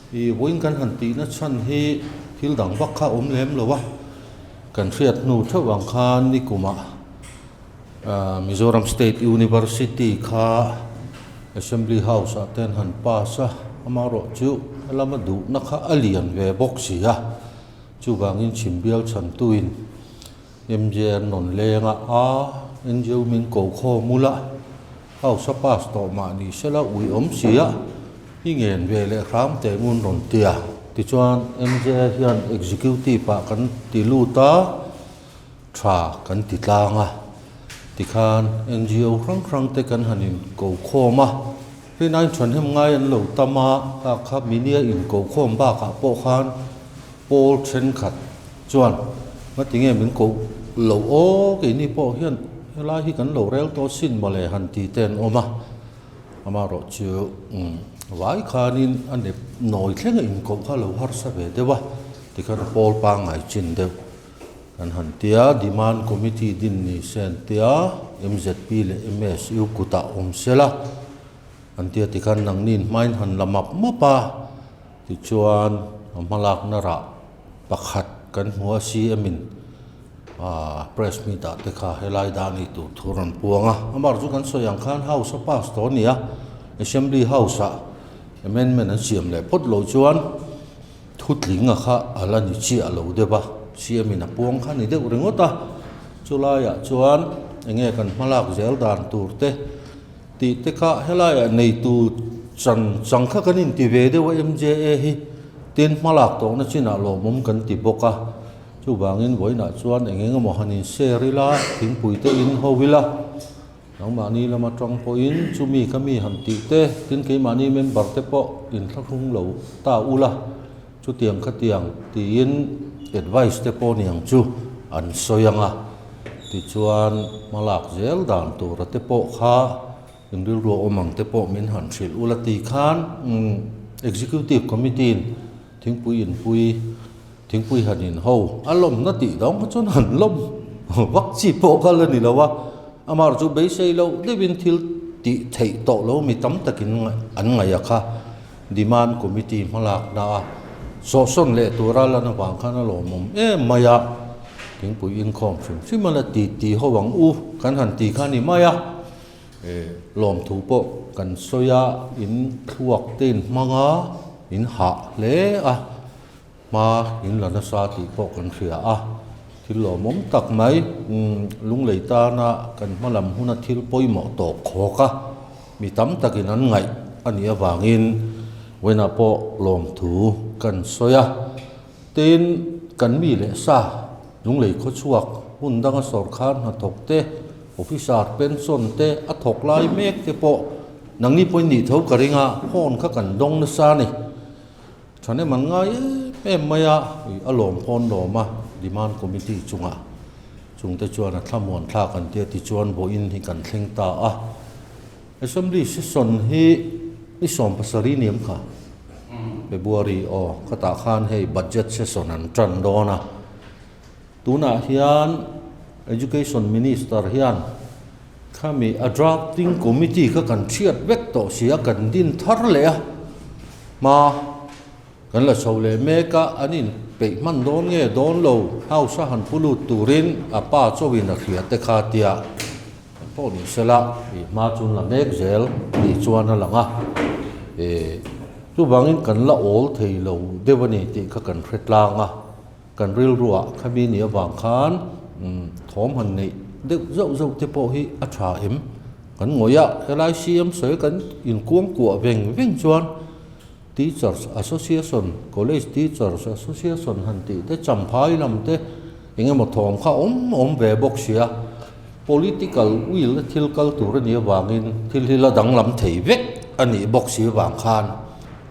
Ih vawiin kan han tihna chhan hi thil dang vak kha a awm lem lo a, kan hriat hnu theuh ang khan nikumah ah Mizoram State University kha Assembly House ah te an han pass a, amaherawhchu helama duhna kha a lian ve bawk si a, chuvangin chhimbial chhantuin MJ an rawn leng a, a NGO min ko khawm ula, House a pass tawh mah ni sela ui awm si a, i ngen ve leh hram teh ngun rawn ti a. Tichuan MJ hian Executive ah kan ti lut a, tha kan ti tlang a, tikhan NGO hrang hrang te kan han in ko khawm a, rinai thawnhem ngai an lo tam a, kha kha minia in ko khawm bakah pawh khan pawl thenkhat Chuan, Ngatinge min koh loh aw, keini pawh hian helai hi kan lo rel tawh sin mawle han ti te an awm a. Amaherawh chu vai khanin a nep nawi thleng a inkoh kha lo harsa ve deuh a, tikhan a pawl pangngai chin deuh kan han tia, Demand Committee din ni se an tia, MZP leh MSU kutah awm sela an tia tikhan nangni'n hmain han la map map a, tichuan a hmalakna rah Pakhat kan hmu a CM in press meet ah te kha helai dah ni tur thu rawn puang a, amah chu kan sawi ang khan house a pass tawh a ni a, assembly house ah amendment an siam leh phawt loh chuan thutling a kha a la ni chiah lo deuh a, CM in a puang kha ni deuh ringawt a, chulaiah chuan enge kan hmalak zel dan tur te tih te kha helaiah neitu chan chang kha kan inti ve deuh a MJA hi. Tin, hmalak tawhna chinah lawmawm kan ti bawk a, chuvangin vawiinah chuan eng eng emaw han inshare ila, thingpui te in ho ila, nangmahni lama tang pawhin chumi kha mi han tih te, tin keimahni member te pawh inthlahrung lo ta ula, chutiang khatiang tiin advice te pawh niang chu an sawi ang a, tichuan hmalak zel dan tura te pawh kha In rilru a awm ang te pawh min han hrilh ula ti khan Executive Committee in thingpui inpui thingpui han in ho a lawmna tih dang kha chuan han lawm vak chi pawh kha la ni lo a, amaherawhchu chu beisei loh deuhin thil tih theih tawh lo mi tam takin an ngaih a kha Demand Committee hmalakna a sawhsawn leh tura lan avang khan a lawmawm em mai a, thingpui inkhawm hrim hrim a la ti ti ho ang u kan han ti kha a ni mai a. Lawmthu pawh kan sawi a, in thluak te in hmang a, in hah hle a, hma in la nasa tih pawh kan hria a, thil lawmawm tak mai lunglei tana kan hma lam huna thil pawimawh tawp khawk a, mi tam takin an ngaih a nih avangin vawiinah pawh lawmthu kan sawi a, tin kan mi leh sa lunglei khawchhuak hmun danga sawrkhar hnathawk te, Officer pension te a thawk lai mek te pawh nangni pawhin nih tho ka ring a, phone kha kan dawng nasa a ni. Thahnem an ngai em em mai a, ih a lawm pawn lawm a, demand committee chungah chungte chuan a thlamuan thlak an tia tichuan vawiin hi kan thleng ta a. Assembly session hi ni 70 ni em kha? February aw, khatah khan hei budget session an tan dawn a. Tunah hian Education Minister hian khami a drafting committee kha kan thiat vek tawh si a, kan din thar leh a, hma kan la chho leh mek a, an in peih hman dawn nge dawn lo, house a han pu lut turin a pa chauhin a hria te kha tia pawh ni sela ih hma chu an la mek zel tih chuan a lang a, ih chuvangin kan la awl thei lo deuh a ni tih kha kan hre tlang a. Kan rilruah khami nih avang khan thawm han neih deuh zauh zauh te pawh hi a tha em? Kan ngawih a, helai CM sawi kan inkuang kuah veng veng chuan Teachers Association, College Teachers Association han tih te, Champhai lam te eng emaw thawm kha awm awm ve bawk sia. Political will a thil kal tur a nih avangin thil hi la danglam thei vek a nih bawk si avang khan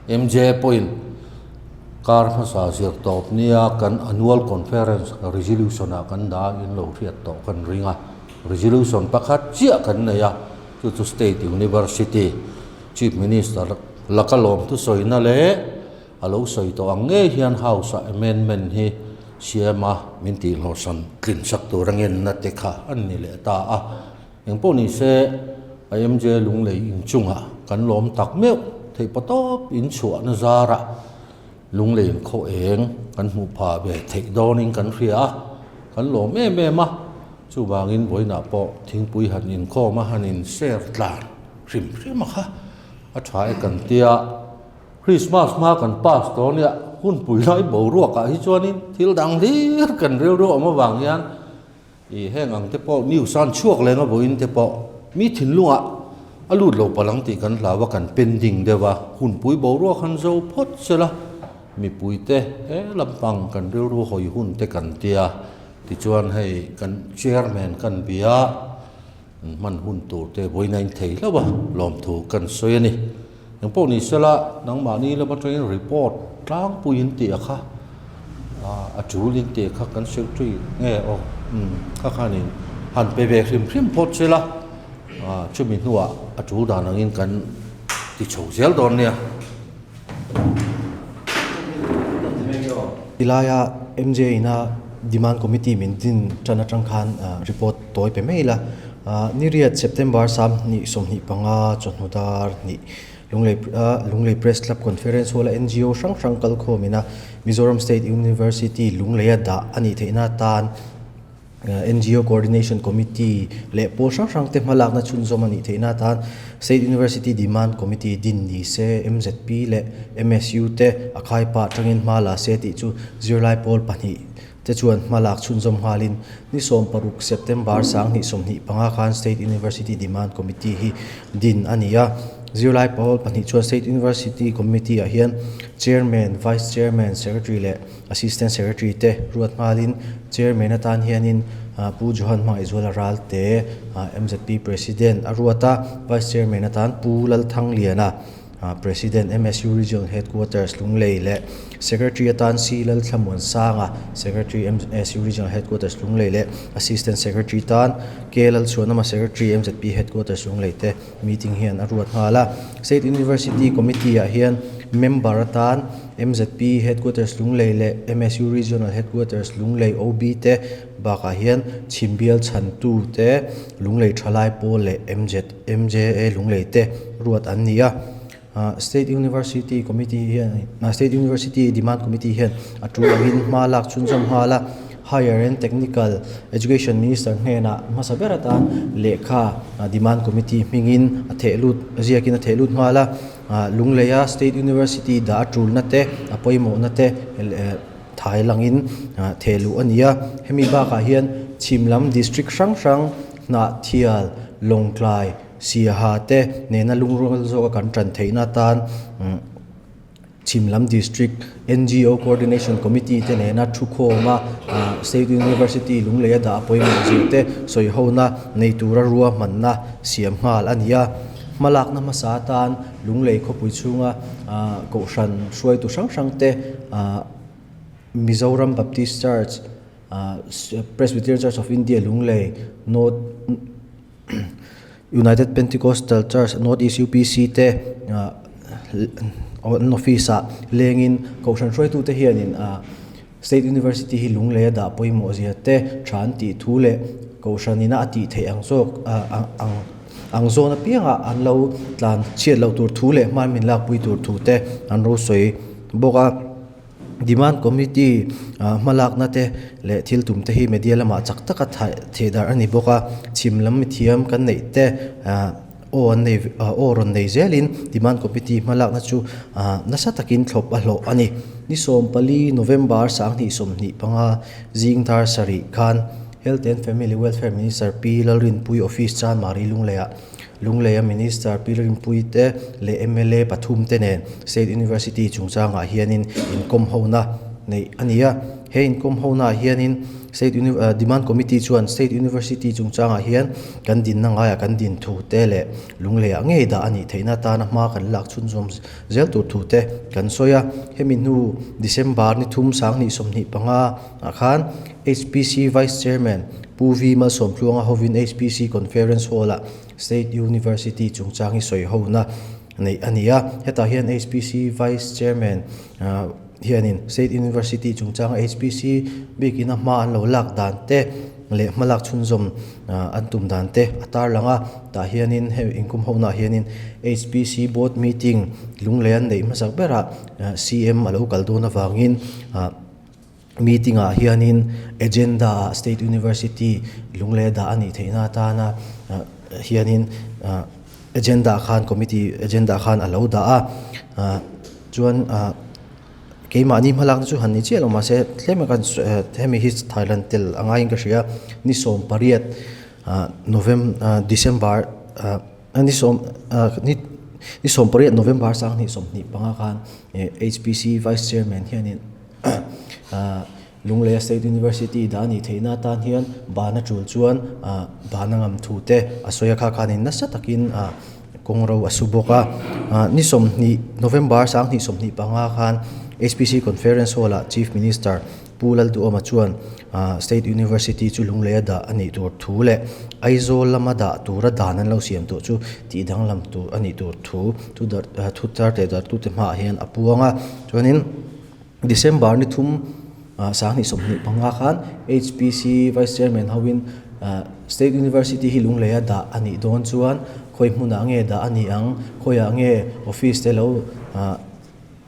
MJ pawhin Kar hmasa zir tawp nia kan Annual Conference Resolution ah kan dah in lo hriat tawh kan ring a, Resolution pakhat chiah kan nei a, chu chu State University Chief Minister laka lawm thusawina leh a lo sawi tawh ang ngei hian House ah Amendment hi siam a min tihhlawhsan tlin sak tur a ngenna te kha an ni leh ta a. Engpawh ni se IMJ Lunglei inchungah kan lawm tak meuh theih patawp inchhuahna zarah. Lunglein khaw eng kan hmuh phah ve theih dawnin kan hria a, kan lawm em em a, chuvangin vawiinah pawh thingpui han inkhawm a, han in share tlan hrim hrim a kha a tha e kan tia. Krismas hma kan pass tawh nia, hunpui lai boruakah hi chuanin thil dang hlir kan rilru awm avang hian Ih heng ang te pawh news a an chhuak leng a vawiin te pawh mi thinlungah a lut lo palh ang tih kan hlau a, kan pending deuh a, hunpui boruak han zo phawt sela mipui te he lampang kan rilru hawi hun te kan tia tichuan hei kan chairman kan bia hman hun tur te vawiin a inthei hlauh a lawmthu kan sawi a ni. Engpawh ni sela nangmahni lam atangin report tlangpuiin tih a kha a tulin tih kha kan secretary nge aw umm kha khanin han pe ve hrim hrim phawt sela chumi hnuah a tul dan angin kan ti chho zel dawn nia. Tilaia MJ ina demand committee min din tan atang khan report tawi pe mai ila. Ni riat September 30 25 chawhnu dar hnih Lunglei Lunglei Press Club Conference Hall a NGO hrang hrang kalkhawm ina Mizoram State University Lungleia dah a nih theihna atan NGO Coordination Committee leh pawl hrang hrang te hmalakna chhunzawm a nih theihna atan State University Demand Committee din ni se MZP leh MSU te a khaipa atangin hma la se tih chu zirlai pawl pahnih te chuan hmalak chhunzawm nghalin ni 16 September 2025 khan State University Demand Committee hi din a ni a. Zirlai pawl pahnih chuan State University Committee ah hian Chairman, Vice Chairman, Secretary leh Assistant Secretary te ruat nghalin Chairman atan hianin Pu Johan Hmangaihzuala Ralte, MZP President a ruat a, Vice Chairman atan Pu Lalthangliana, President, MSU Regional Headquarters, Lunglei leh Secretary atan C. Lalthlamuansanga, Secretary, MSU Regional Headquarters, Lunglei leh Assistant Secretary tan K. Lalchhuanama, Secretary, MZP Headquarters, Lunglei te meeting hian a ruat nghal a. State University Committee ah hian member atan MZP Headquarters, Lunglei leh MSU Regional Headquarters, Lunglei OB te bakah hian chhimbial chhantu te Lunglei Thalai Pawl leh MZ MJA Lunglei te ruat an ni a, State University Committee hian State University Demand Committee hian a tul angin hma lak chhunzawm nghal a, Higher and Technical Education Minister hnenah hmasa ber atan lehkha Demand Committee hmingin a theh lut ziakin a theh lut nghal a, Lungleia State University dah a tulna te a pawimawhna te thai langin theh luh a ni a, hemi bakah hian chhim lam district hrang hrang Hnahthial, Lawngtlai, Siaha te nena lungrual zawka kan tan theihna atan Chhimlam District NGO Coordination Committee te nena thukhawma State University Lungleia dah pawimawh zir te sawihona nei tura ruahmanna siam nghal a ni a. Hmalakna hmasa atan Lunglei khawpui chhunga kohhran hruaitu hrang hrang te Mizoram Baptist Church, Presbyterian Church of India Lunglei, North United Pentecostal Church North East UPC te an office ah lengin kohhran hruaitu te hianin State University hi Lunglei a dah pawimawh zia te tha an tih thu leh kohhran ina a tih theih ang zawk ang ang zawn apiangah an lo tlan chhiat loh tur thu leh hman min lakpui tur thu te an ro sawi bawk a. Demand Committee hmalakna te leh thil tum te hi media lamah chak taka theh darh a ni bawk a, chhim lam mithiam kan neih te aw an nei aw rawn nei zelin Demand Committee hmalakna chu nasa takin thlawp a hlawh a ni. Ni 14 November 2025 zing dar sarih khan Health and Family Welfare Minister Pi Lalrinpuii Office Chanmari Lungleiah Lungleia Minister Pi Rinpuii te leh mla pathum te nen State University chungchangah hianin inkawm hona neih a ni a. He inkawm hona ah hianin State Uni Demand Committee chuan State University chungchangah hian kan dinna ngaiah kan din thu te leh Lungleiah ngei dah a nih theihna atana hma kan lak chhunzawm zel tur thu te kan sawi a. Hemi hnu December ni thum 2025 ah khan HPC Vice Chairman Pu V Malsawmtluanga hovin HPC Conference Hall-ah State University chungchang hi sawi hona neih a ni a. Hetah hian HPC Vice Chairman hianin State University chungchanga HPC bikin a hma an lo lak dan te, leh hmalak chhunzawm an tum dan te a tarlang a. Tah hianin hemi inkhawm ho naah hianin HPC board meeting lunglei an neih hmasak berah CM a lo kal dawn avangin ah meeting ah hianin agenda ah state university lunglei a dah a nih theihna atana ah hianin ah agenda ah khan committee agenda ah khan a lo dah a ah chuan ah. Keimahni hmalakna chu han ni chiah lo mahse tlem a kan hemi hi Thailand tel a ngaiin ka hria ni 18 ah November December ah ni sawm ah ni ni 18 November 2025 khan HPC Vice Chairman hianin ah Lungleia State University dah a nih theihna atan hian ban a tul chuan ah ban a ngam thu te a sawi a kha khanin nasa takin ah kawng ro a su bawk a. Ah ni 20 November 2025 khan HPC Conference Hall ah Chief Minister Pu Lalduhawma chuan ah State University chu Lungleia dah a nih tur thu leh Aizawl lama dah tura dan an lo siam tawh chu tih danglam tur a nih tur thu thu darh thu tar leh darhtute hmaah hian a puang a. Chuanin. December ni thum ah 2025 khan HPC Vice Chairman hoin ah State University hi Lungleia dah a nih dawn chuan khawi hmunah nge dah a nih ang, khawiah nge office te lo ah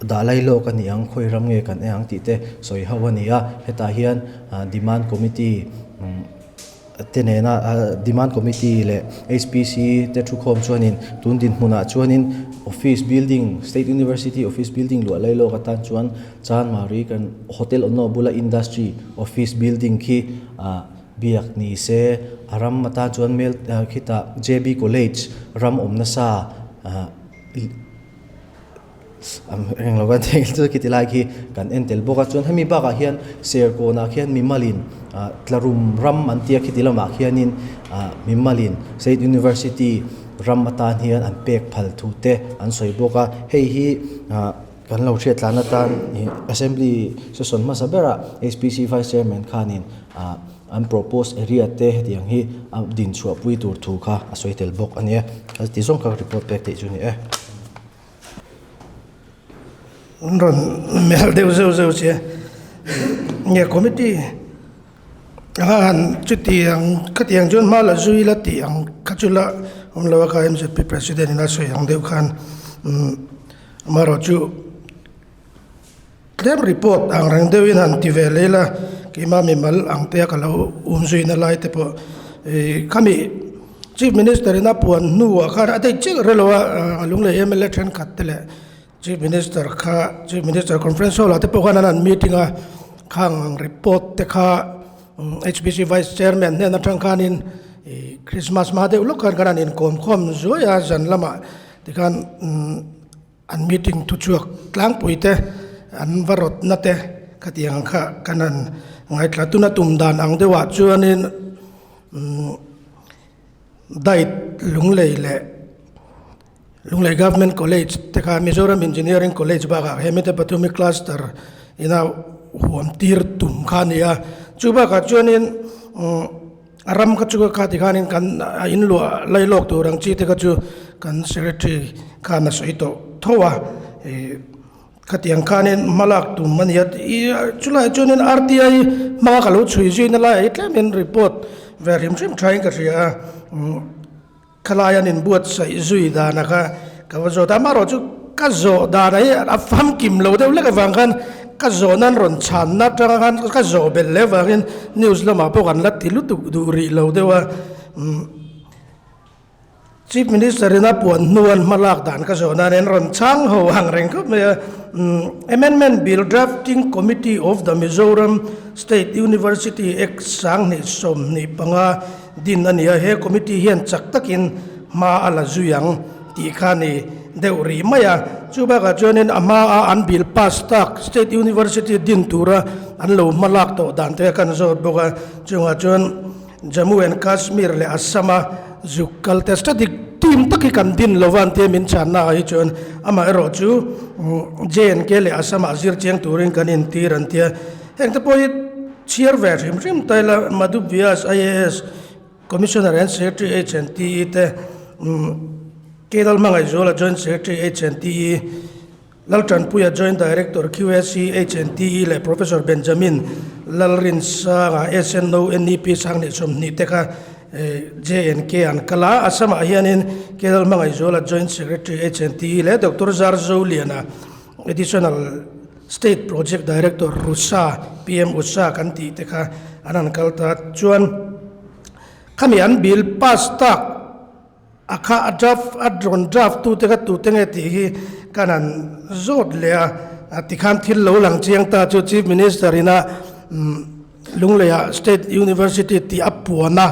dah lai lawk a nih ang, khawi ram nge kan en ang tih te sawi ho a ni a. Hetah hian ah Demand Committee umm. te nena Demand Committee leh HPC te thukhawm chuanin tun dinhmunah chuanin office building State University office building luah lai lawk atan chuan Chanmari kan hotel awmna bula industry office building khi ah biak ni se a ram atan chuan mel khitah JB College ram awm nasa ah. Englo kan thei chu khi ti lai khi kan en tel bawk a chuan hemi bakah hian serkawnah khian mimalin ah tlarum ram an tia khiti lamah khianin ah mimalin state university ram atan hian an pek phal thu te an sawi bawk a hei hi ah kan lo hriat tlan atan ih assembly session hmasa berah HPC vice chairman khanin ah an propose area te hetiang hi a din chhuah pui tur thu kha a sawi tel bawk a nia a ti zawng kha report pek theih chu a ni e. An rawn melh deuh zeuh zeuh che nge committee anga han chutiang khatiang chuan hma la zui la tih ang kha chu la awm lo a kha mzp president in a sawi ang deuh khan umm amaherawhchu tlem report ang reng deuhin han ti ve leh ila keimah mimal ang te a ka lo um zuina lai te pawh ih khami. Chief Minister in a puan hnuah khan a daih chiah relo a, Lunglei mla thenkhat te leh Chief Minister kha Chief Minister Conference Hall ah te pawh khan an han meeting a, khang ang report te kha HPC Vice Chairman hnen atang khanin ih Christmas hma deuh lawk khan khan an inkawm khawm zuai a zan lamah tikhan an meeting thuchhuak tlangpui te an va rawtna te khatiang kha kan han ngaithla tuna tum dan ang deuhah chuanin Diet Lunglei leh Lunglei Government College te kha Mizoram Engineering College bakah hemi te pathum hi cluster ina huam tir tum kha a ni a, chu bakah chuanin a ram kha chu kha tikhanin kan a inluah lailawk tur ang chi te kha chu kan secretary khan a sawi tawh tho a ih. Khatiang khanin hmalak tum a ni a, chulaiah chuanin RTI hmanga ka lo chhui zuina laiah hi tlemin report ve hrim hrim thain ka hria a, khalai an inbuatsaih zui dana kha ka va zawt a, amaherawhchu ka zawh dana hi a famkim lo deuh lek avang khan ka zawh nan rawn chhanna atanga khan ka zawh belh leh avangin news lamah pawh kan la ti lutuk duh rih lo deuh a. Chief Minister in a puan hnuan hma lak dan ka zawh nan en rawn chhang ho ang reng khawp mai a. Amendment Bill Drafting Committee of the Mizoram State University Act 2025 din a ni a, he committee hian chak takin hma a la zui ang tih kha ni deuh rih mai a. Chu bakah chuanin a hma a an bill pass tak State University din tura an lo hma lak tawh dan te kan zawt bawk a, chungah chuan Jammu and Kashmir leh Assam a zuk kal te static team tak hi kan din lo va an tia min chhanna ah hi chuan amaherawh chu J&K leh Assam ah zir chiang turin kan intir an tia heng te pawh hi chhiar ve hrim hrim ta ila Madhu Vyas IAS Commissioner and Secretary H&TE te K Lalhmangaihzuala Joint Secretary H&TE. Laltanpuia Joint Director QSC HNTE leh Professor Benjamin Lalrinsanga SNO NEP Sanghnih 20 te kha JNK an kal a. Assam ah hianin K Lalhmangaihzuala Joint Secretary HNTE leh Doctor Zarzoliana Additional State Project Director Rusa PM Usha kan tih te kha an han kal ta. Chuan khami an bill pass tak A kha a draft a rawn draft tu te kha tu te nge tih hi kan han zawt leh a, tikhan thil lo lang chiang ta chu Chief Minister ina Lungleiah State University tih a puan a,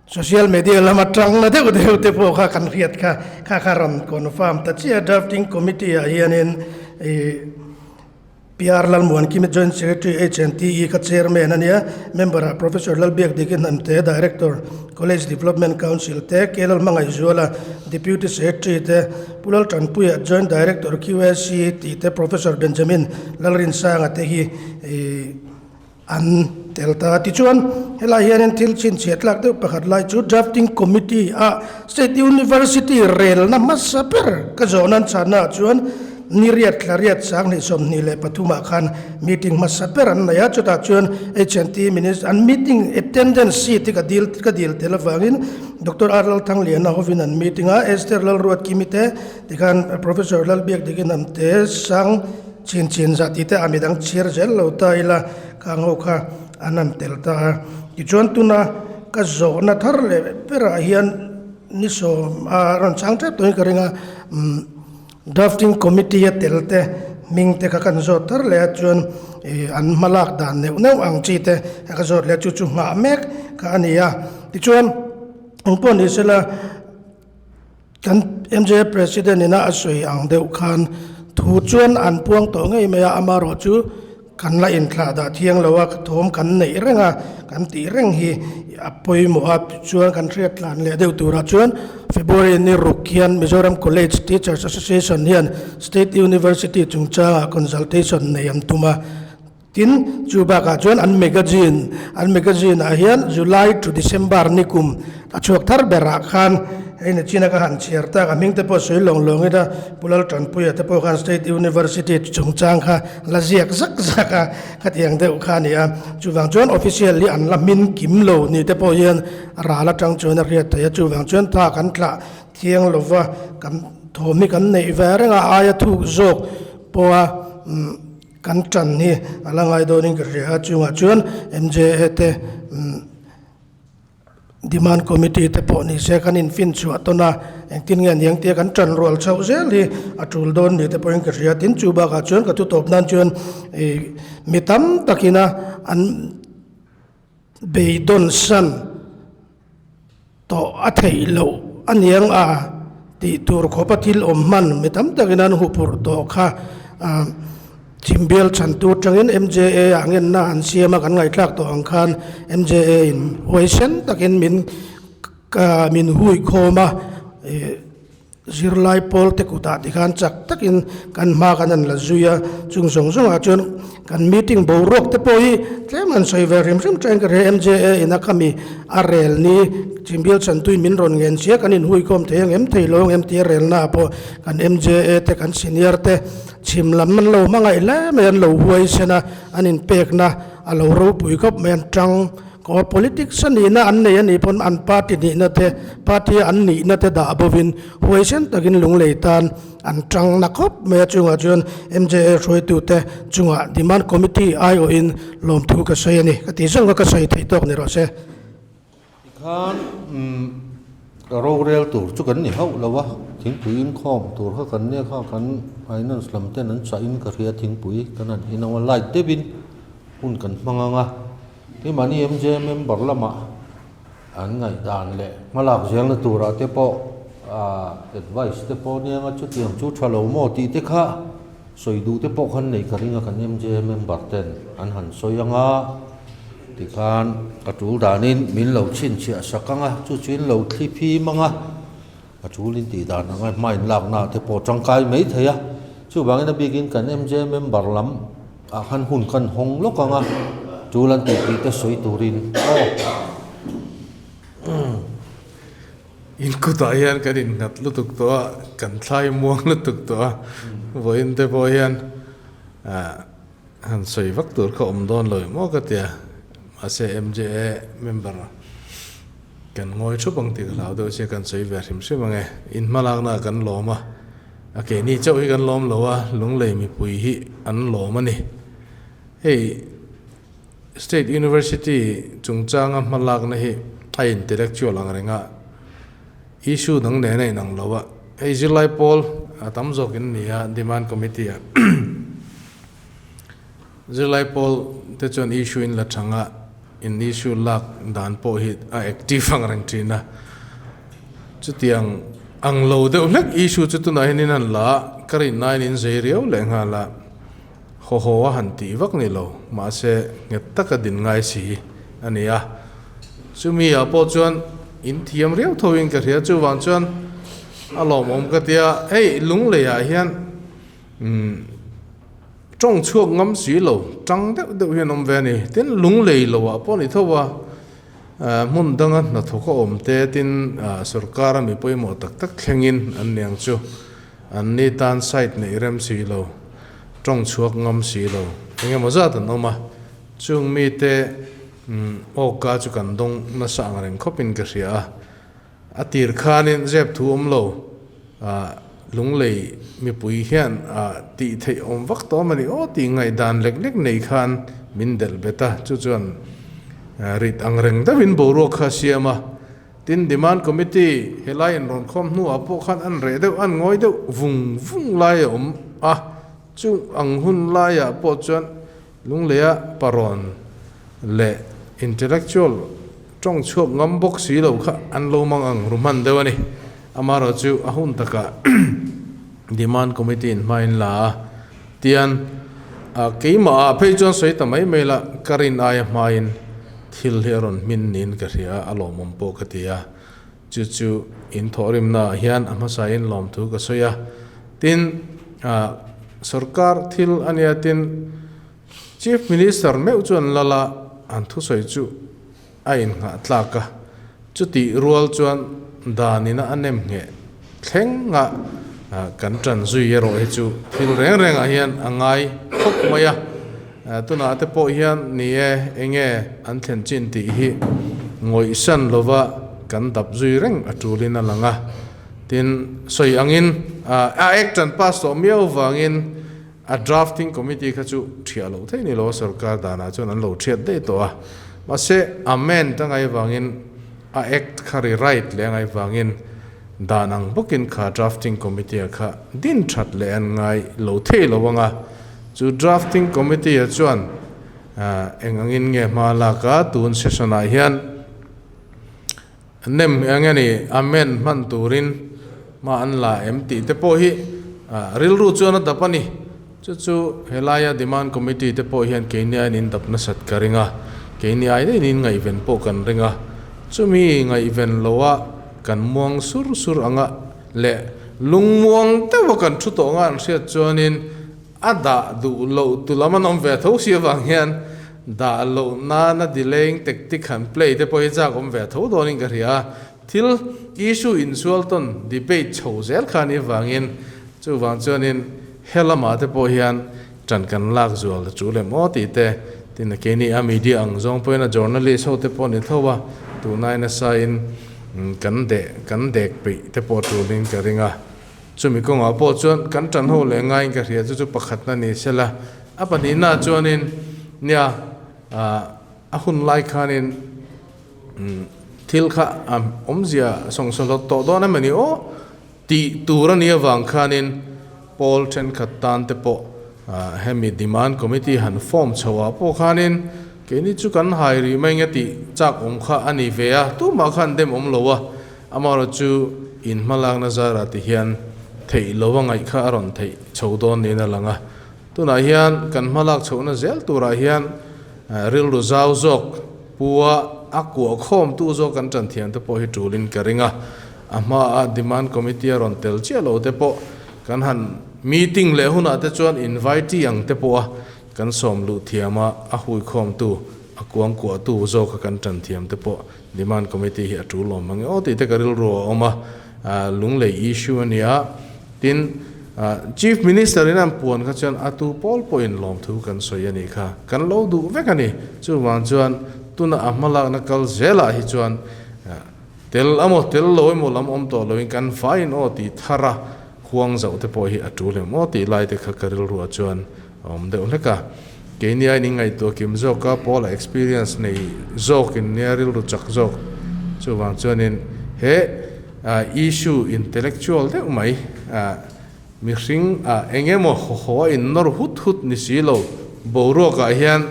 social media lama tang na deuh deuh te pawh kha kan hriat kha, kha kha rawn confirm ta chiah a drafting committee ah hianin ih. PR Lalmuankimi Joint Secretary HNTE kha Chairman a nia, Member ah Professor Lalbiakdiki Hnamte, Director, College Development Council te, K Lalhmangaihzuala, Deputy Secretary te, Pu Laltanpuia, Joint Director QAC tih te, Professor Benjamin Lalrinsanga te hi an tel ta. Tichuan, helai hianin thil chhinchhiah tlak deuh pakhat lai chu Drafting Committee ah State University relna hmasa ber ka zawh nan chhanna ah chuan ni riat thla riat sang hnih 23 ah khan meeting hmasa ber an nei a, chutah chuan HNT Minister an meeting attendance sheet hi ka dil ka dil tel avangin Doctor R Lalthangliana hovin an meeting a, Esther Lalruatkimi te tikhan Professor Lalbiakdiki Hnamte Sang Chin chin zah tih te a midang chhiar zel lo ta ila kang ho kha an han tel ta a. Tichuan tuna ka zawhna thar leh berah hian ni sawm a rawn chang tep tawhin ka ring a, umm drafting committee a tel te hming te kha kan zawt thar leh a chuan ih an hma lak dan neuh neuh ang chi te ka zawt leh a chu chu nghah mek kha a ni a. Tichuan engpawh ni sela. Kan MJA President ina a sawi ang deuh khan thu chuan an puang tawh ngei mai a, amarawh chu kan la inthlah dah thiang lo a, thawm kan neih reng a, kan tih reng hi a pawimawh a, tichuan kan hriat tlan leh deuh turah chuan February ni ruk hian Mizoram College Teachers Association hian State University chungchangah consultation nei an tum a. Tin, chu bakah chuan an magazine, an magazine ah hian July to December ni kum a chhuak thar berah khan hei ni china ka han chhiar tak a hming te pawh sawi lawng lawng ila Pu Laltanpuia te pawh khan State University chungchang kha la ziak zak zak a, khatiang deuh kha a ni a. Chuvang chuan official hi an la hmin kim lo ni te pawh hian ral atang chuan a hriat theih a, chuvang chuan tha kan tlah thiang lova kan thawm hi kan neih ve reng a, aia thuk zawk pawha umm. Kan tan hi a la ngai dawnin ka hria a, chungah chuan MJA te Demand Committee te pawh ni se kan infinchhuah tawn a, engtin nge niang tia kan tan rual chhoh zel hi a tul dawn ni te pawhin ka hria. Tin, chu bakah chuan ka thutawp nan chuan ih mi tam takina an beidawn san Tawh a theih loh a niang a tih tur khawp a thil awm hman mi tam takin an huphurh tawh kha Chhimbial chhantu atangin MJA ah ngenna an siam a kan ngaihthlak tawh ang khan MJA in huaisen takin min min hui khawm a Zirlai pawl te kutah tikhan chak takin kan hma kan han la zui a, chung zawng zawngah chuan kan meeting boruak te pawh hi tlem han sawi ve hrim hrim ṭain ka hria. MJA ina khami a rel ni Chimbial Chantui min rawn ngen sia kan inhuikhawm thei ang em thei lo ang em tia relnaah pawh kan MJA te kan senior te chhim lam an lo hmangaih hle mai an lo huaisen a, an inpekna a lo ropui khawp mai an ṭang. Aw politics a nihna an nei a nih pawn an party nihna te party a an nihna te dah bovin huaisen takin lunglei tan an tang na khawp mai a chungah chuan MJA hruaitute chungah demand committee aiawhin lawmthu ka sawi a ni ka tih zawng kha ka sawi theih tawk ni rawh se. Tikhan rorel tur chu kan ni hauh lo a, thingpui inkhawm tur kha kan nia kha kan finance lam ten an chah in ka hria thingpui kan han in ang a light deuhin hun kan hmang ang a. Keimahni MJ member lamah an ngaihdan leh hmalak zelna turah te pawh advice te pawh nia nga chutiang chu tha lo maw tih te kha sawi duh te pawh khan nei ka ring a kan MJ member ten an han sawi ang a tikhan ka tul danin min lo chhinchhiah sak ang a chu chu in lo thli phim ang a a tul in tih dan ang a hma in lakna te pawh tangkai mai thei a chuvangin a bikin kan MJ member lam Ah khan hun kan hawng lawk ang a, tul an tih tih te sawi turin aw. In kutah hian kan innghat lutuk tawh a, kan thlai muang lutuk tawh a, vawiin te pawh hian han sawi vak tur kha awm dawn lo emaw ka tia, mahse MJA member kan ngawi thup ang tih ka hlau deuh sia kan sawi ve hrim hrim ang e. In hmalakna ah kan lawm a, a keini chauh hi kan lawm lo a, Lunglei mipui hi an lawm a ni. Hei. State University chungchanga hmalakna hi a intellectual ang reng a, issue dang nen a inang lo a. Hei zirlai pawl a tam zawk in ni a, Demand Committee ah zirlai pawl te chuan issue in la chang a, in issue lak dan pawh hi a active ang reng thin a. Chutiang ang lo deuh hlek issue chu tunah hian in han la a, ka rinnain in zei riau leh nghal a. Haw haw a han tih vak ni lo, mahse nghet taka din ngai si a ni a. Chumi ah pawh chuan in thiam riau tho in ka hria, chuvang chuan a lawmawm ka tia, hei Lunglei ah hian umm tawng chhuak ngam si lo, tang deuh deuh hian awm ve a ni. Tin Lunglei lo ah pawh a ni tho a, hmun danga hnathawk a awm te tin sorkar a mi pawimawh tak tak thlengin an niang chu. An ni tan site neih rem si lo, tawng chhuak ngam si lo, eng emaw zat an awm a, chung mite awka chu kan dawng nasa ang reng khawpin ka hria a. A tir khanin zep thu awm lo, Lunglei mipui hian tih theih awm vak tawh a ni aw tih ngaihdan lek lek nei khan min delh bet a, chu chuan rit ang reng deuhin boruak kha a siam a. Tin, Demand Committee helai inrawn khawm hnuah pawh khan an reh deuh, an ngawi deuh vung vung lai a awm a, chung ang hun laiah pawh chuan Lungleia parawn leh intellectual tawng chhuak ngam bawk si lo kha an lo mang ang ru hman deuh a ni. Amaherawh chu a hun takah Demand Committee in hma in la a, tian keimah ah phei chuan sawi ta mai mai la, ka rin aia hmain Thil hi a rawn hmin niin ka hria a, a lawmawm pawh ka ti a. Chu chu in thawhrimnaah hian a hmasain lawmthu ka sawi a. Tin, sorkar thil a nia tin, Chief Minister meuh chuan lal a, an thusawi chu a innghah tlak a. Chutih rual chuan danina a nem ngheh thleng a, kan tan zui erawh hi chu thil reng rengah hian a ngai khawp mai a. Tunah te pawh hian ni e, enge an thlen chin tih hi ngawihsan lova kan dap zui reng a tulin a lang a. Tin, sawi angin a Act an pass tawh miau vangin a drafting committee kha chu thiah loh theih ni lo a, sorkar danah chuan an lo thiat daih tawh a. Mahse, amend a ngaih vangin a Act kha rewrite leh a ngaih vangin dan ang bawkin kha drafting committee-a kha din that leh an ngai lo thei lo ang a. Chu Drafting Committee-a chuan eng angin nge hma lak a, tun session-ah hian nem eng nge ni amend hman turin hma an la em tih te pawh hi rilru chuan a dap a ni. Chu chu helaia Demand Committee te pawh hian keini aiin in dap nasat ka ring a, keini ai daihin in ngaihven pawh kan ring a, chumi ngaihven loa kan muang sur sur anga leh lungmuang deuha kan thu tawh anga an hriat chuanin A dah duh loh tu lam an awm ve tho si avang hian dah loh nana delaying tactic han play te pawh hi chak awm ve tho dawnin ka hria a. Thil issue insual tawn debate chho zel kha anih avangin chuvang chuanin he lamah te pawh hian ṭan kan lak zual chu lem aw tih te tin keini a media ang zawng pawhin a journalist ho te pawh ni tho a tunai nasain kan deh kan dek peih te pawh tulin ka ring a. Chumi kawngah pawh chuan kan ṭan ho leh ngaiin ka hria chu chu pakhatna ni sela, a pahnihna chuanin nia a hun lai khanin thil kha a awmzia sawngsaw hlawt tawh dawn em a ni aw tih tur a nih avang khanin pawl ṭhenkhat tan te pawh hemi demand committee han form chhoah pawh khanin keini chu kan hai rih mai nge tih chak awm kha a ni ve a, tumah khan dem awm lo a. Amaherawh chu in hmalakna zarah ti hian theih lo a ngaih kha a rawn theih chho dawn niin a lang a. Tunah hian kan hmalak chhohna zel turah hian rilru zau zawk pua a kuah khawmtu zawk kan tan thiam te pawh hi tulin ka ring a. A hmaa Demand Committee a rawn tel chiah lo te pawh kan han meeting leh hunah te chuan invitee ang te pawha kan sawm luh thiam a, a huikhawmtu. a kuangkuahtu zawka kan tan thiam te pawh Demand Committee hi a tul awm ang e aw tih te ka rilru a awm a, Lunglei issue a nia. Tin, Chief Minister in an puan kha chuan a tu pawl pawhin lawmthu kan sawi a nih kha. Kan lo duh vek a ni. Chuvang chuan tuna a hmalakna kal zelah hi chuan tel emaw tel lo emaw lam awm tawh loin kan faiin aw tih thar a huang zauh te pawh hi a tul em aw tih lai te kha ka rilruah chuan a awm deuh hlek a. Keini aiin in ngaihtuah kim zawk a, Paula experience nei zawkin nia rilru chak zawk. Chuvang chuanin he issue intellectual deuh mai mihring eng emaw haw a in nawr hut hut ni si lo boruakah hian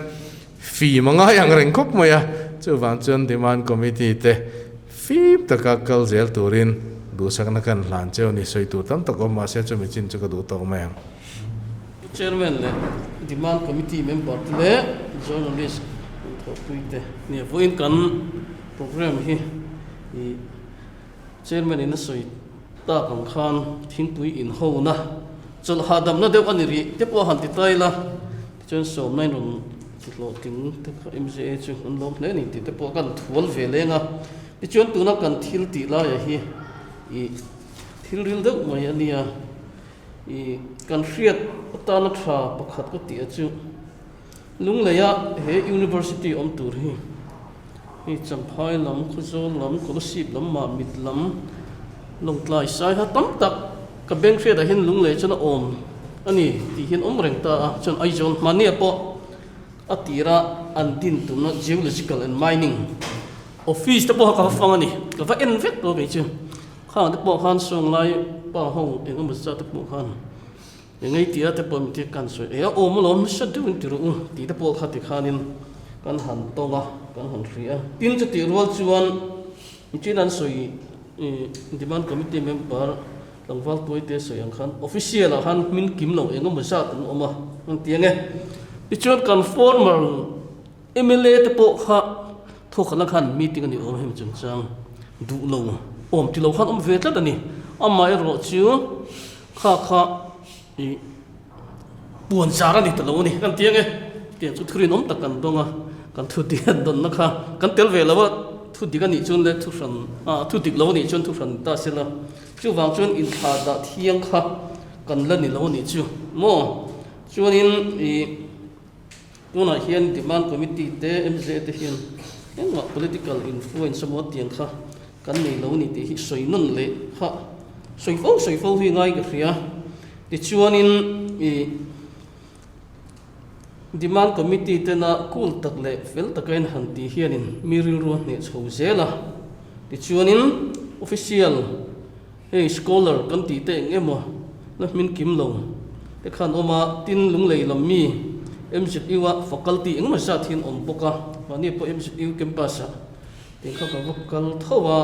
fim a ngai ang reng khawp mai a. Chuvang chuan Demand Committee te fim taka kal zel turin duhsakna kan hlan cheu ni sawi tur tam tak awm mahse chumi chin chu ka duh tawk mai ang. Chairman leh Demand Committee member te leh Journalist thawhpui te nia vawiin kan programme hi ih Chairman in a sawi tak ang khan thingpui inhona chawlh hahdamna deuh a ni rih te pawh a han ti ta ila tichuan sawmna in rawn ti hlawhtling te kha MZA chu an lawm hle a ni tih te pawh kan thual ve leng a tichuan tuna kan thil tih laiah hi ih thil ril deuh mai a nia. I kan hriat atana tha pakhat ka tih a chu Lungleia he University awm tur hi hei Champhai lam, Khawzawl lam, Kolasib lam, Mahmit lam, Lawngtlai Saiha tam tak ka beng hriatah hian Lunglei chuan a awm a ni tih hian awm reng ta a, chuan Aizawl hmania pawh a tira an din tumna Geological and Mining Office te pawh kha ka va fang a ni, ka va en vek tawh kei chu. Khang te pawh khan sawnglai pa ho eng emaw zat te pawh khan eng ei tia te pawh mite kan sawi e a awm alawm nasa deuhin ti rawh u tih te pawh kha tikhanin kan han tawng a kan han hria a. Tin chutih rual chuan michin an sawi demand committee member tlangval tuaite sawi ang khan official ah khan hmin kim lo eng emaw zat an awm a an ti ang e. Tichuan kan former Mla te pawh kha thawkhatna khan meeting a ni awm hemi chungchang duh lo awm ti lo khan awm ve tlat a ni. Amaherawh chu kha kha ih puan zar a ni ta lo a ni kan ti ang e. Tiang chu thurinawm tak kan dawng a, kan thu dik an dawnna kha kan tel ve lo a, thu dik a nih chuan leh thu hran ah thu dik lo a nih chuan thu hran ta se la. Chuvang chuan inthla dah thiang kha kan la ni lo a nih chu maw. Chuanin ih. Tunah hian Demand Committee te, MZA te hian engmah political influence emaw tiang kha kan nei lo a ni tih hi sawi nawn leh kha sawi fo sawi fo hi ngai ka hria. Tichuanin ih Demand Committee tena cool tak leh fel taka in han tih hianin mi rilru a hneh chho zel a. Tichuanin official hei scholar kan tih te eng emaw la hmin kim lo te khan awm a, tin Lunglei lam mi MZU a faculty engemaw zat hian awm bawk a, mahni pawh MZU campus ah tih kha ka va kal tho a,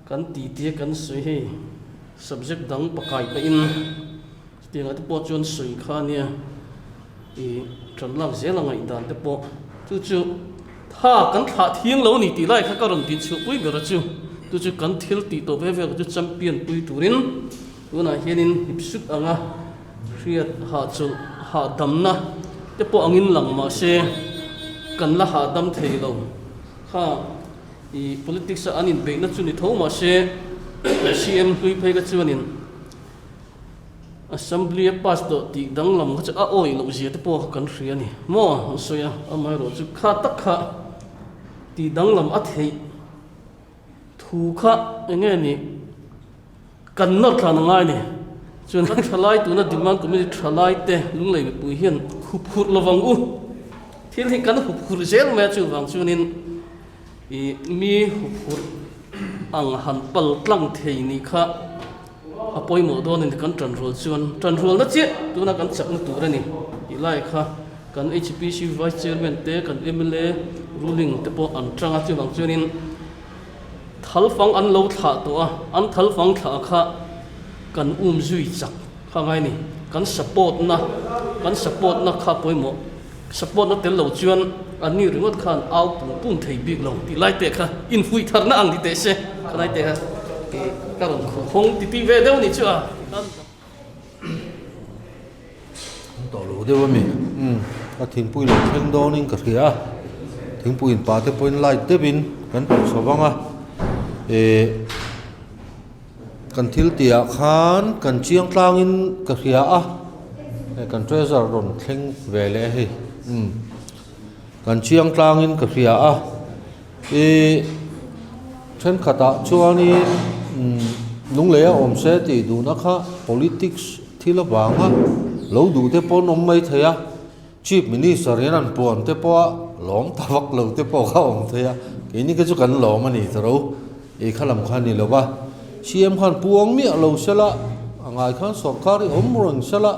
kan ti tia kan sawi hei subject dang pakai pahin chutiangah te pawh chuan sawi kha ania ih tan lak zel a ngaihdan te pawh chu chu Tha kan thlah thiang lo a ni tih lai kha ka rawn din chhuahpui ber a chu. Chu chu kan thil tih tawh ve vel chu champion pui turin tunah hianin hip sut anga hriat hahchawlh hahdamna te pawh angin lang mah se kan la hahdam thei lo. Kha i politics a an inbeihna chu ni tho mah se CM hlui phei kha chuanin Assembly a pass tawh tih danglam kha chu a awih loh zia te pawh kha kan hria a ni maw an sawi a, amaherawh chu kha tak kha tih danglam a theih thu kha eng nge ni kan nawr tlan a ngai a ni. Chuan kan thalai tuna demand committee thalai te Lunglei mipui hian hup hurh lovang u, thil hi kan hup hurh zel mai a chuvang chuanin ih mi hup hurh ang han pal tlang thei nih kha. A pawimawh dawn a ni kan tanrual chuan tanrualna chiah tuna kan chakna tur a ni tih lai kha kan HPC Vice Chairman te kan mla ruling te pawh an tang a chuvang chuanin thalfang an lo thlah tawh a an thalfang thlah kha kan um zui chak kha ngai ni kan support na kan support na kha pawimawh support na tel lo chuan an ni ringawt khan au pung pung thei bik lo tih lai te kha infuih tharna ang ti teh se kha lai te kha ka rawn khuh hawng ti tih ve deuh ni chu a. An tawh lo deuh a mi? Umm, ka thingpui lo thleng dawnin ka hria a. Thingpui in pah te pawhin light deuhin kan ti chho vang a eh kan thil tih ah khan kan chiang tlangin ka hria a hei kan treasure rawn thleng ve leh a hei umm kan chiang tlangin ka hria a ih thenkhatah chuanin umm lunglei a awm se tih duhna kha politics thil avanga lo duh te pawh an awm maithei a. Chief Minister hian an puan te pawh a lawm ta vak lo te pawh kha awm thei a, keini kha chu kan lawm a ni ta ro, ei kha lam kha a ni lo va, CM khan puang miah lo se la, a ngai khan sawrkar hi awm reng se la,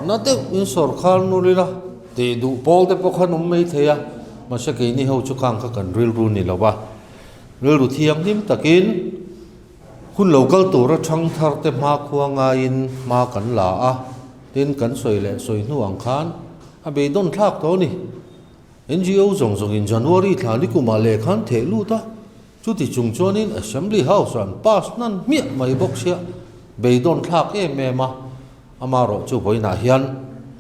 na deuh in sawrkar nawr ila tih duh pawl te pawh khan awm mai thei a, mahse keini ho chu khang kha kan rilru ni lo va, rilru thianghlim takin hun lo kal tura thangthar te hmakhua ngaiin hma kan la a. Tin, kan sawi leh sawi hnu ang khan a beidawn thlak tawh a ni. NGO zawng zawngin January thla ni kumah leh khan theh lut a, chuti chung chuanin Assembly House ah an pass hnan hmiah mai bawk sia, beidawn thlak em em a, amarawh chu vawiinah hian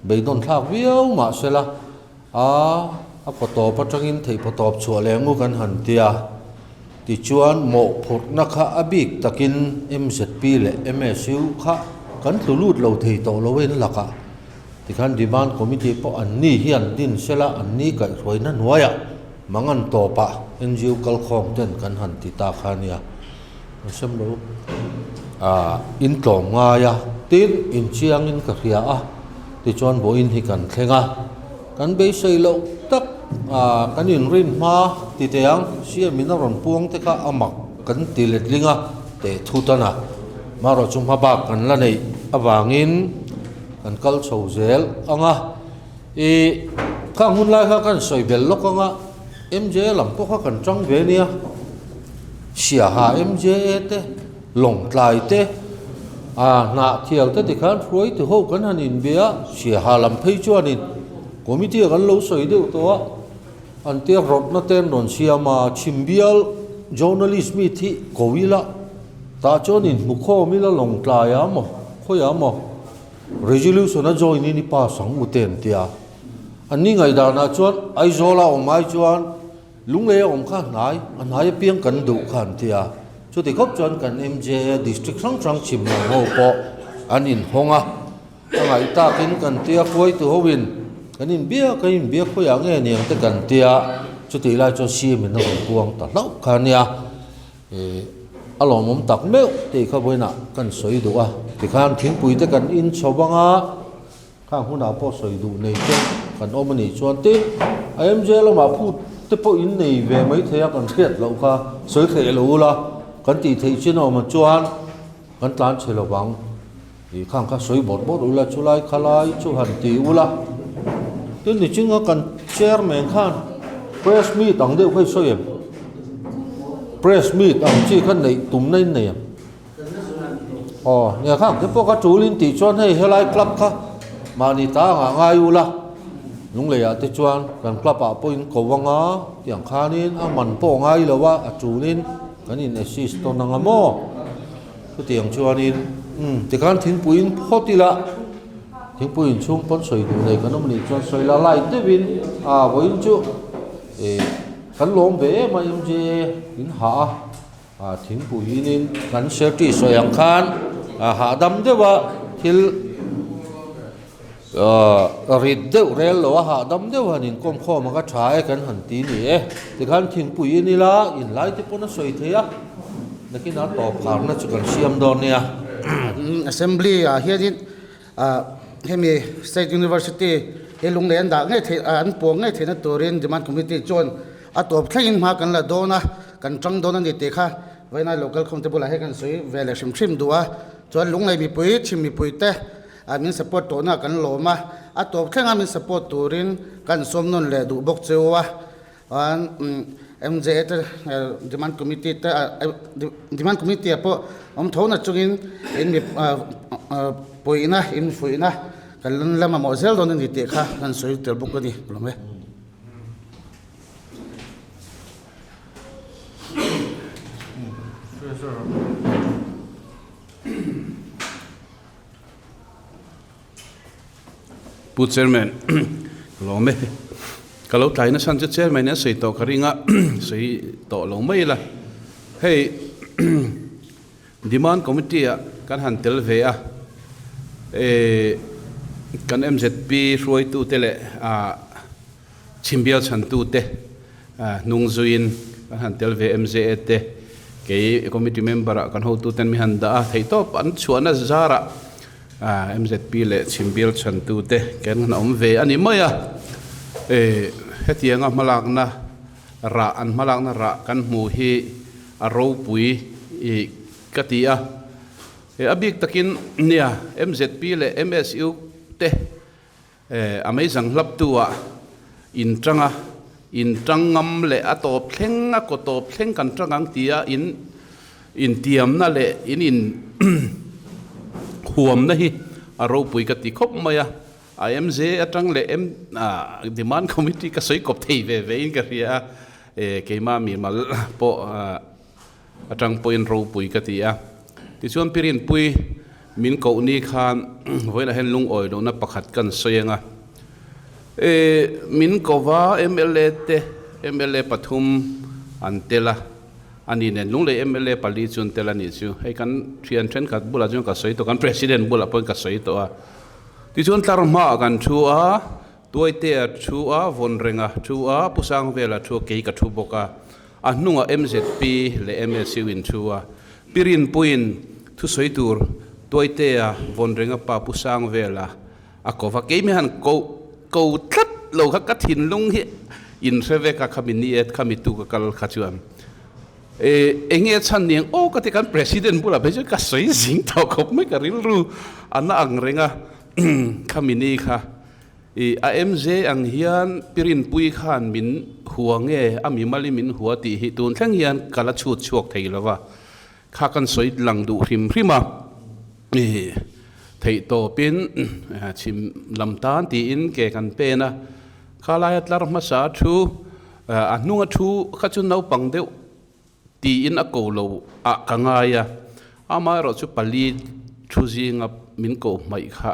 beidawn thlak viau mahsela a a kaw tawp atangin theihphaw tawp chhuah leh ngu kan han ti a, tichuan mawhphurhna kha a bik takin MZP leh MSU kha kan tlu lut lo thei tawh lo in lakah tikhan Demand Committee pawh an ni hian din sela an ni kaihhruaina hnuaiah mangan tawpah NGO kalkhawm ten kan han ti ta kha nia an sem lo ah in tlawm ngai a tin inchiangin ka hria a. Tichuan vawiin hi kan thleng a, kan beisei loh tak ah kan inrin hma ti teh ang, siamin a rawn puang te kha a mak kan ti letling a teh thut a na. Marawh chu hma bak kan la neih avangin kan kal chho zel ang a, ih khang hun lai kha kan sawi belh lawk ang a, MJA lam pawh kha kan tang ve nia, Siaha MJA te. Lawngtlai te, a hnahthial te tikhan hruaitu ho kan han inbia a, Siaha lam phei chuanin committee ah kan lo sawi deuh tawh a, an tia rawtna te an rawn siam a, chhimbial journalist meet hi ko ila, tah chuan inhmukhawm ila Lawngtlai ah maw, khawiah maw resolution a join in i pass ang u te an tia, an ni ngaihdanah chuan Aizawl a awm ai chuan Lunglei a awm kha hnai, a hnai apiang kan duh kha an ti a. Chuti khawp chuan kan MJA district hrang hrang chhim lam ho pawh an inhawng a, a ngaih takin kan tia khuaitu hoin kan inbiak a inbiak khawiah nge niang te kan tia, chutih lai chuan CM in a rawn puang ta hlauh kha a nia. Ih a lawmawm tak meuh tih kha vawiinah kan sawi duh a, tikhan thingpui te kan inchho vang a. Khang hunah pawh sawi duh nei te kan awm a nih chuan tin a MJ lamah phut te pawh in nei ve mai thei a kan hriat loh kha sawi theih lo ula kan tih theih chin a awm ang chuan kan tlan chhe lo vang ih khang kha sawi bawrh bawrh ula chulai khalai chu han ti ula tin nichinga kan chairman khan press meet ang deuh kha i sawi em press meet ang chi kha neih tumna in nei em. Aw nia khang te pawh kha tul in tih chuan hei helai club kha mahni ta anga ngai ula Lunglei ah te chuan kan club ah pawh in ko anga tiang khanin a man pawh ngai lo a a tulin kan in assist tawn anga maw chutiang chuanin umm tikhan thingpui in phawt ila thingpui in chhung pawn sawi duh nei kan awm anih chuan sawi la lai deuhin a vawiin chu ih kan lawm ve em a MJA in hah a. A thingpui in kan safety sawi ang khan a hahdam deuh a thil ahh rit deuh rel lo a hahdam deuh han inkawm khawm ang a tha e kan han ti ni e tikhan thingpui in ila inlai te pawn a sawi thei a nakinah tawp kharna chu kan siam dawn nia. Assembly ah hianin ah hemi State University hi lunglei an dah ngei theih an puang ngei theihna turin Demand Committee chuan A tawp thlengin hma kan la dawn a, kan tang dawn a ni tih kha vawiinai local khawmte bulah hian kan sawi ve leh hrim hrim duh a. Chuan Lunglei mipui, Chhim mipui te min support tawhna kan lawm a, a tawp thlenga min support turin kan sawm nawn leh duh bawk cheu a. Chuan MJA te Demand Committee te Demand Committee ah pawh awm tho na chungin in mi puihna, in fuihna kan la mamawh zel dawn a ni tih kha kan sawi tel bawk a ni. Lawm e. Pu Chairman, lawm e. Ka lo tlai nasa chu chairman in a sawi tawh ka ring a, sawi tawh lo mai ila. Hei demand committee ah kan han tel ve a, eh kan MZP hruaitute leh ah chhimbial chhantute hnung zuiin kan han tel ve MZA te kei committee member ah kan hotuten mi han dah a, theihtawp an chhuahna zarah MZP leh chhimbial chhantute kan han awm ve a ni mai a. Hetianga hmalakna rah an hmalakna rah kan hmuh hi a ropui ka ti a. A bik takin nia MZP leh MSU te a meizang hlaptu ah in tang a, in tang ngam leh a tawp thleng a kaw tawp thleng kan tang ang tia in intiamna leh in in huamna hi a ropui ka ti khawp mai a. IMJ atang leh M demand committee ka sawi kawp thei ve ve in ka hria a, keimah mimal pawh atang pawhin ropui ka ti a. Tichuan Pirinpui min koh ni khan vawiinah hian lungawi lohna pakhat kan sawi ang a. Min kova mla te mla pathum an tel a, ani nen Lunglei mla pali chu an tel a nih chu. Hei kan thian thenkhat bulah chuan ka sawi tawh, kan President bulah pawhin ka sawi tawh a. Tichuan tlar hmaah kan thu a, Tuaitea thu a, Vawnrenga thu a, Pu Sangvela thu a, kei ka thu bawk a. A hnungah MZP leh MSU in thu a. Pi Rinpuiin thusawi tur Tuaitea, Vawnrenga pa Pu Sangvela a ko va. Keimi han ko ko tlat lo kha ka thinlung hi in hre vek a, khami ni e, khami tu ka kal kha chuan. E, enge chhan niang aw ka ti kan President bulah phei chuan ka sawi zing tawh khawp mai ka rilru a na ang reng a, khami ni kha. I a MJ ang hian Pi Rinpui khan min hua nge a mimali min hua tih hi tun thleng hian ka la chhut chhuak thei lo va, kha kan sawi lang duh hrim hrim a, i theihtawpin chhim lam tan tiin ke kan pen a, kha laia tlar hmasa a thu a hnunga thu kha chu naupang deuh tiin a ko lo ah ka ngai a, amaherawh chu pali thu zinga min koh hmaih kha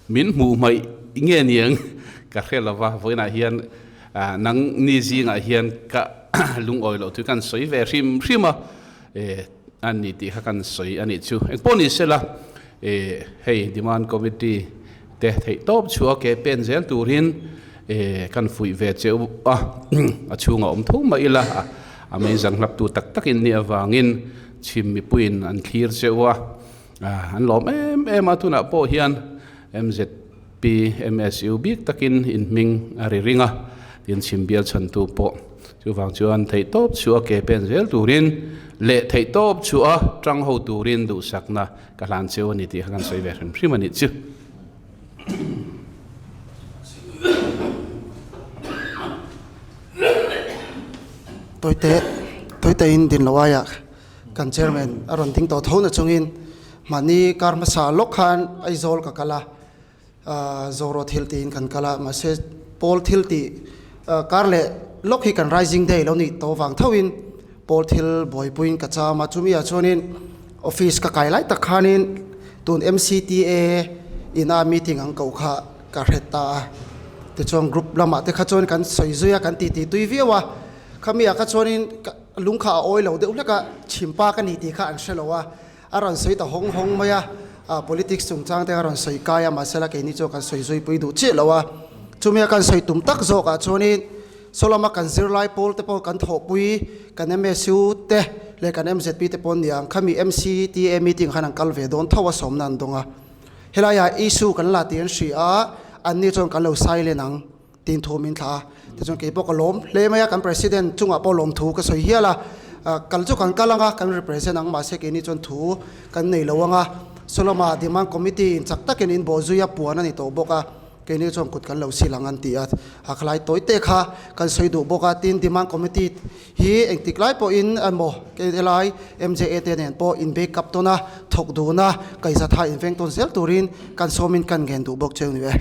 min hmuh hmaih nge niang ka hre lo va, vawiinah hian nang ni zingah hian ka lungawi loh thu kan sawi ve hrim hrim a, a ni tih kha kan sawi a nih chu. Engpawh ni sela hei demand committee te theih tawp chhuah a ke pen zel turin kan fuih ve che u a, a chhungah awm tho mah ila a mei zang hlap tu tak takin nih avangin chhim mipuiin an thlir che u a, an lawm em em a, tunah pawh hian MZP, MSU bik takin in hming a ri ring a, tin chhim bial chhantu pawh chuvang chuan theih tawp chhuah a ke pen zel turin leh theih tawp chhuah a tang ho turin duhsakna Ka hlan cheu a ni tih kha kan sawi ve hrim hrim a nih chu. Tawite tawite in din lo aiah kan chairman a rawn ding tawh tho na chungin mahni kar hmasa lawk khan Aizawl ka kal a, Zoro thil tiin kan kal a, mahse pawl thil tih kar leh lawk hi kan Rising Day lo nih tawh vang thoin pawl thil buaipuiin ka cham a, chumi ah chuanin office ka kai lai tak khanin tun MCTA ina meeting ang koh kha ka hre ta a, tichuan group lamah te kha chuan kan sawi zui a, kan titi tui viau a, khami ah kha chuanin lung kha a awi lo deuh hlek a, chhimpa ka ni tih kha an hre lo a. A rawn sawi ta hawng hawng mai a, politics chungchang te a rawn sawi kai a, mahsela keini chu kan sawi zui pui duh chiah lo a. Chumi a kan sawi tum tak zawkah chuanin sawlama kan zirlai pawl te pawh kan thawhpui, kan MSU te leh kan MZP te pawh an ni ang, khami MCTA meeting khan an kal ve dawn tho a sawmna an dawng a. Helaiah issue kan la tih an hria a, anni chuan kan lo silent ang. Tin thu min thlah a, tichuan kei pawh ka lawm hle mai a, kan president chungah pawh lawm thu ka sawi hial a, kal chu kan kal ang a, kan represent ang mahse keini chuan thu kan nei lo ang a, Solomon demand committee in chak takin in bawh zui a puan a ni tawh bawk a, keini chuan kut kan lo sil ang an ti a, a khalai tawi te kha kan sawi duh bawk a, tin demand committee hi engtik lai pawhin emaw helai MJA te nen pawh in back up tawn a, thawk dun a, kaihzatha inveng tawn zel turin kan sawmin kan ngen duh bawk cheu ni e.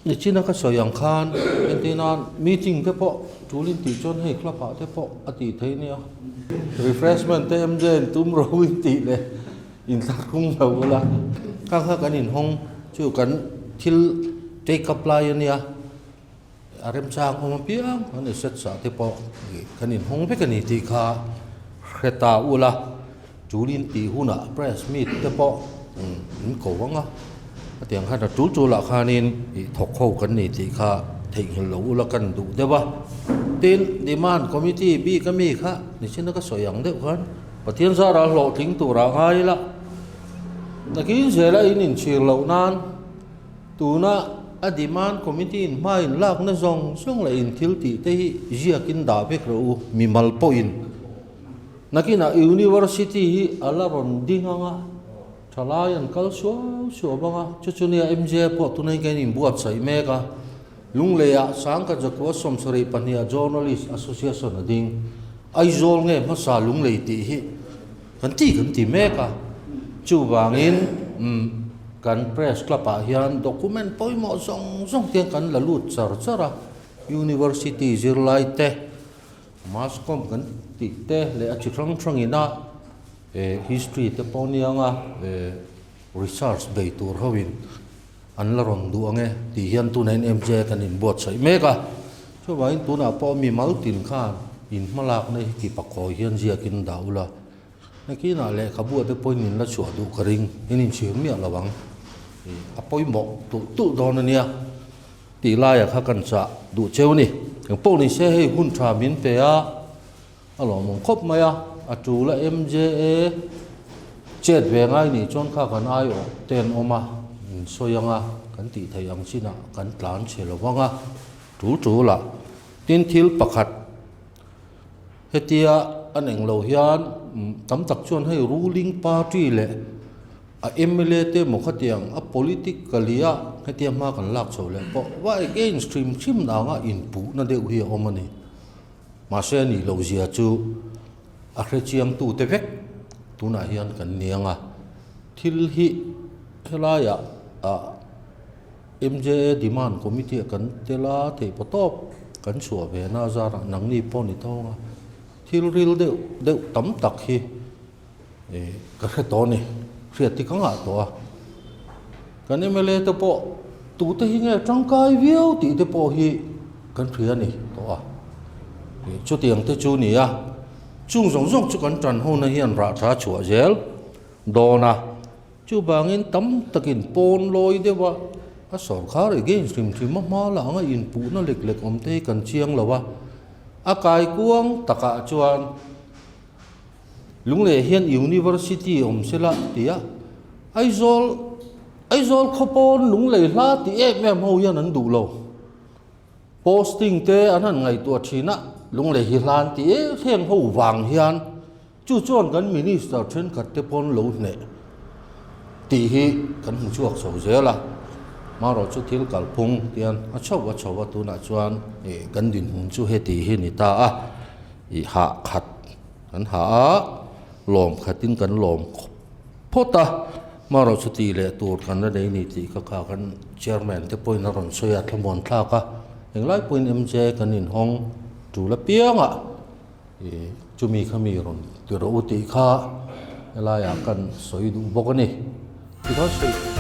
Nichina ka sawi ang khan entirnan meeting te pawh tul in tih chuan hei club ah te pawh a tih theih nia. Refreshment te MJ in tum ro in tih leh in thlahrung lo ula. Kha kha kan inhawng chu kan thil. Take up lai a nia, a remchang awm apiang kan i set chah te pawh kan inhawng vek a ni tih kha hre ta ula, tulin tih hunah press meet te pawh in ko ang a, hetiang khan a tul tulah khanin ih thawk ho kan ni tih kha theihnghilh lo ula kan duh deuh a. Tin, demand committee bik ami kha nichina ka sawi ang deuh khan Pathian zara hlawhtling turah ngai ila, nakin zela in inchhir loh nan, Tuna a demand committee in hma in lakna zawng zawng leh in thil tih te hi ziakin dah vek rawh u, mimal pawhin. Nakinah university hi a la rawn ding ang a, thalai an kal suau suau bang a, chu chu nia MJ pawh tunah hian kan inbuatsaih mek a, Lungleiah Sangkhat Zakua 72 ah Journalist Association a ding, Aizawl nge hmasa Lunglei tih hi kan ti kan ti mek a, chuvangin umm kan press club ah hian document pawimawh zawng zawng te kan la lut char char a, university zirlai te, mass com kan tih te leh a chi hrang hrang ina eh history te pawh aniang a eh research bei tur ho in an la rawn duh ang e tih hian tunah hian MJ kan inbuatsaih mek a, chuvangin tunah pawh mi mal tin khan in hmalakna hi ti pakhawi hian ziakin dah ula, nakinah lehkhabu te pawhin in la chhuah duh ka ring, in inchhir miah lo ang, a pawimawh tulh tulh dawn a nia tih laiah kha kan chah duh cheu a ni. Engpawh ni se hei hun tha min pe a. A lawmawm khawp mai a, a tul a MJA chet ve ngai nih chuan kha kan aiawh te an awm a, in sawi ang a, kan tih theih ang chinah kan tlan chhe lo vang a, tul tul a. Tin thil pakhat hetia an eng lo hian tam tak chuan hei ruling party leh a mla te emaw khatiang a politically a hetia hma kan lak chho leh pawh va against hrim hrim nanga inpuhna deuh hi a awm a ni. Mahse a nih loh zia chu a hre chiangtu te vek tunah hian kan niang a, thil hi helaiah ah MJA demand committee ah kan tel a theih paw tawp kan chhuah ve na zarah nangni pawh ni tawng a, thil ril deuh deuh tam tak hi eh ka hre tawh a ni, hriat hi ka ngah tawh a, kan mla te pawh tute hi nge tangkai viau tih te pawh hi kan hria a ni tawh a, ih chutiang te chu ni a, chung zawng zawng chu kan tan ho na hian rah tha chhuah zel dawn a, chuvangin tam takin pawn lawi deuh a, a sawrkhar against hrim hrim a hma lah anga inpuhna lek lek awm te hi kan chiang lo a, a kaikuang takah chuan. Lungleh hian University awm se la ti a, Aizawl Aizawl khaw pawn Lunglei hla ti em em ho hian an duh lo. Posting te an han ngaihtuah thin a, Lunglei hi hla an ti em heng ho vang hian chu chuan kan Minister thenkhat te pawn lo hneh tih hi kan hmu chhuak chho zel a. Marawh chu thil kalphung tian a chho a chho a tunah chuan ih kan dinhmun chu heti hi ni ta a, ih hah khat. Kan ha a, lawm khatin kan lawm phawt a, hmarawh chu tih leh tur kan la nei ni tih ka kha kan chairman te pawhin a rawn sawi a, thlamuan thlak a, englai pawhin MJ kan inhawng tul apianga ih chumi kha mi rawn ti rawh u tih kha helaiah kan sawi duh bawk a ni. Tikhan sawi.